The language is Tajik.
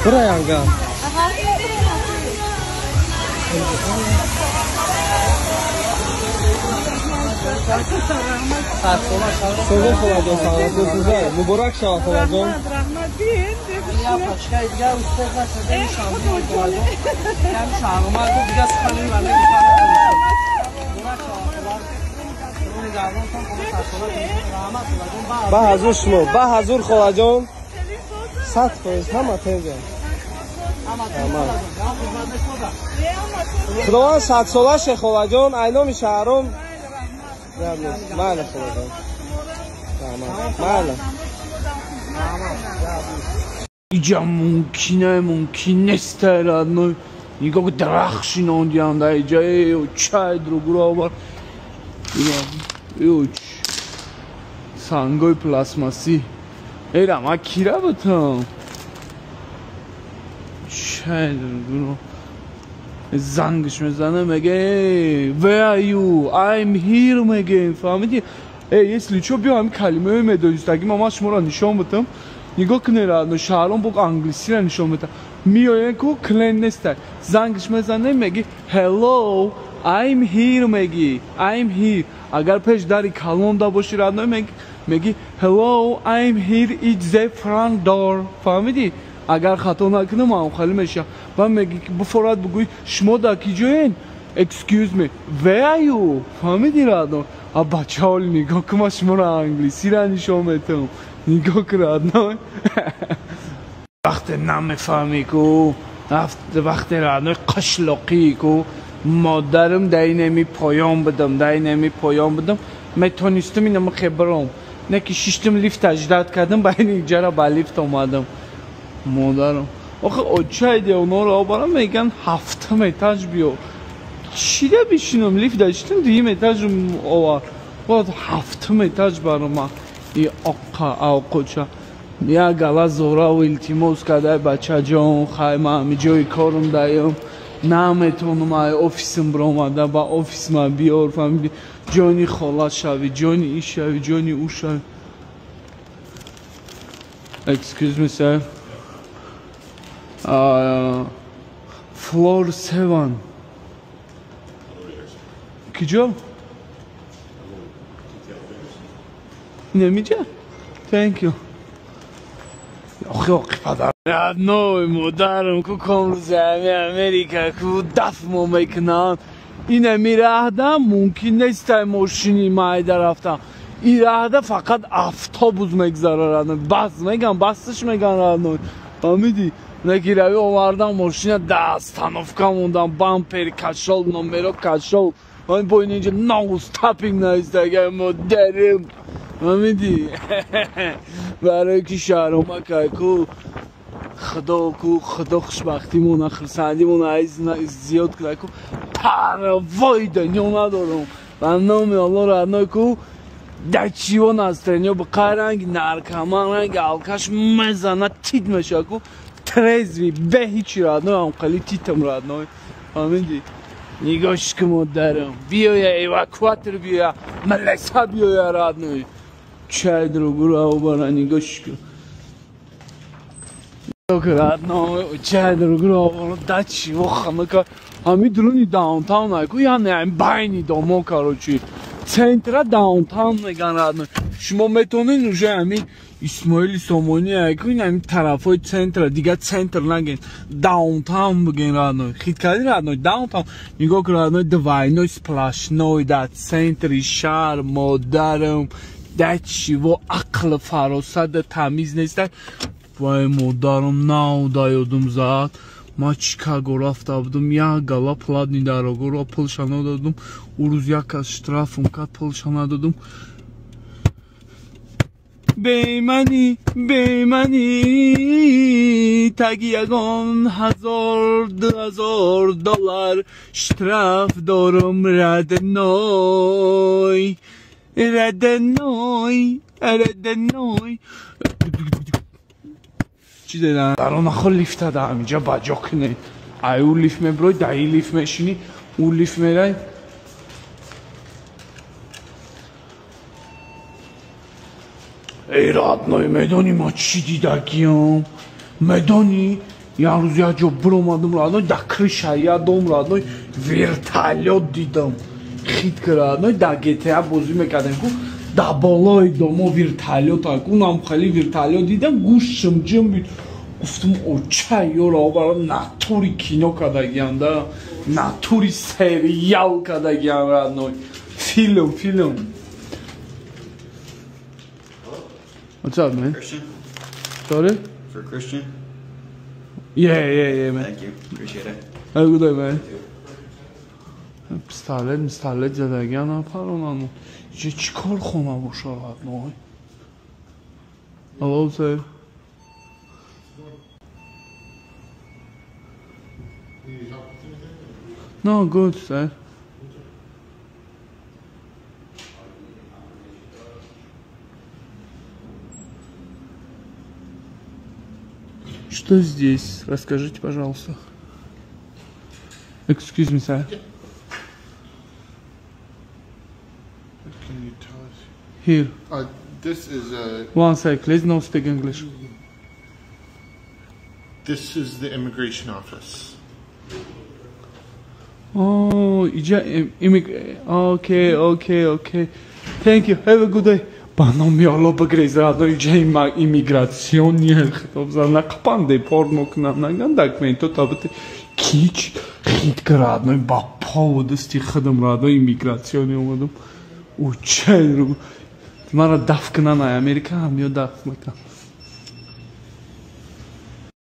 Бираянга. Созон холаҷон, саломат бошед. Муборак шавад холаҷон. Ба ҳазур шумо, ба ҳазур холаҷон. 100% ҳама теза. Худованд 100 сола ше холаҷон, айноми шаҳром. Майли холаҷон. Майли. Иҷа мумкине, мумкин нест, родной. Нигоҳ дарахт шинондиям дар иҷа. Э, чай другуро овар. Ёч. Сангои пластмассӣ. Эра, ман кира бутам? Чай другуро. Зангш мезанه меге where are you? I'm here меге. Фаҳмидӣ? Э, если чо биё ҳамин калимаҳои медонистагӣ ман шуморо нишон бутам. Нигоҳ кунед, родной, шаҳрон бо англисиро нишон медиҳад. Меоян ку клен нестай. Зангш мезанем меги hello, I'm here меги. I'm here. Агар пеш дари калонда боши родной меги hello, I'm here at the front door. Фаҳмидӣ? Агар хато накунам ҳамхали мешавам. Баъд меги буфорад бугӯй шумо дар ки ҷоен? Excuse me, where are you? Фаҳмидӣ родной? А бачаҳоли нигоҳ кун, ман шуморо англисиро нишон метавам. Нигоҳ кун родной. Вақте намефаҳмӣ ку, вақте родной қишлоқӣ ку, модарам дар инами поён будам, дар инами поён будам, метонистам инама хебаром. Не ки шиштам лифт аждат кардам, ба ин иҷара ба лифт омадам. Модарам. Охе очайде онҳоро обарам меган ҳафтам этаж биё. Чида бишинам лифт даштам дуюм этажам овар. Бояд ҳафтам этаж барома. И оққа авқуча. Як гала зораву илтимос кардай бачаҷон, хай ман ҳами ҷои корум даём. Наметонам ай офисам биромада ба офис ман биёр, фаҳмидӣ? Ҷони хола шави, ҷони ин шави, ҷони ӯ шави. Excuse me, sir. Floor 7. Киҷо? Инамиҷа? Thank you. Охи оқи падар. Родной, модарам ку комрӯзи ҳами Америка ку дафмо мекунанд. Инами раҳда мумкин нест ай мошини майда рафтан. Ин раҳда фақат автобус мегзара родной. Бас меган, басш меган родной. Фаҳмидӣ? Неки рави овардан мошина да остановка мондам, бампер кашол, номеро кашол. Ман бо инҷа no stopping наистага модарам. Фаҳмидӣ? Барои ки шаҳрома кайку худо ку худо хушбахтимона хурсандимона айз зиёд кунад ку парвои дунё надорам. Ба номи Аллоҳ родной ку дачиво настроение ба қай ранги наркоман ранги алкаш мезана тит мешавад ку трезвый бе ҳичи родной ҳамқали титам родной. Фаҳмидӣ? Нигоҳш ку модарам. Биёя эвакуатор биёя, милиса биёя родной. Чай другуро обара нигоҳш ку. Родной, чай другуро обара дачиво ханака. Ҳами дуруни downtown айку, яъне ҳами байни домо короче. Центра downtown меган родной. Шумо метонед уже ҳами Исмоили Сомонӣ айку, ин ҳами тарафҳои центра, дигар центр наген, downtown биген родной. Хит кардӣ родной, downtown. Нигоҳ кун родной, двойной сплошной дар центри шаҳр, модарам, дачиво ақл фаросат тамиз нест. Вай модарам нав да ёдум зад. Ман Чикаго рафта будам, як гала платный дорогоро пулша надодум. Ӯ рӯз як кас штрафм кард, пулша надодум. Беманӣ, беманӣ, таги ягон 1000, 2000 доллар штраф дорум родной. Родной, родной. Чӣ дедан? Дар онахо лифта да ҳаминҷа ба ҷо кунед. Ай ӯ лифт мебирой, дар ин лифт мешинӣ, ӯ лифт мерай. Эй родной, медонӣ ман чӣ дидагиам? Медонӣ? Як рӯз як ҷо биромадам, родной, да крыша я дом, родной, вертолёт дидам. Хит ки, родной, да GTA бозӣ мекардем ку, да болои домо вертолёт, унам хеле вертолёт дидам, гӯшам ҷим. Гуфтам, оча ёра обара натури кино кардагиам да, натури сериал кардагиам, родной. Филм, филм. What's up, man? Christian? Sorry? For Christian? Yeah, man. Thank you. Appreciate it. Have a good day, man. Пистолет, мистолет задагиам напаронам. Иҷа чӣ кор хона боша, родной? Hello, sir. No, good, sir. Что здесь? Расскажите, пожалуйста. Excuse me, sir. Can you tell us? Here. This is a... One sec, please no speak English. This is the immigration office. Oh, okay. Thank you. Have a good day. Ба номи Алло бигрез, родной, иҷа иммиграционный хитоб зад. Нақапан депорт мекунам, наган документо табите кич хит ки, родной, ба пову дасти худам, родной, иммиграционный омадам. Учай маро даф кунан ай Америка ҳам ё даф мекунам.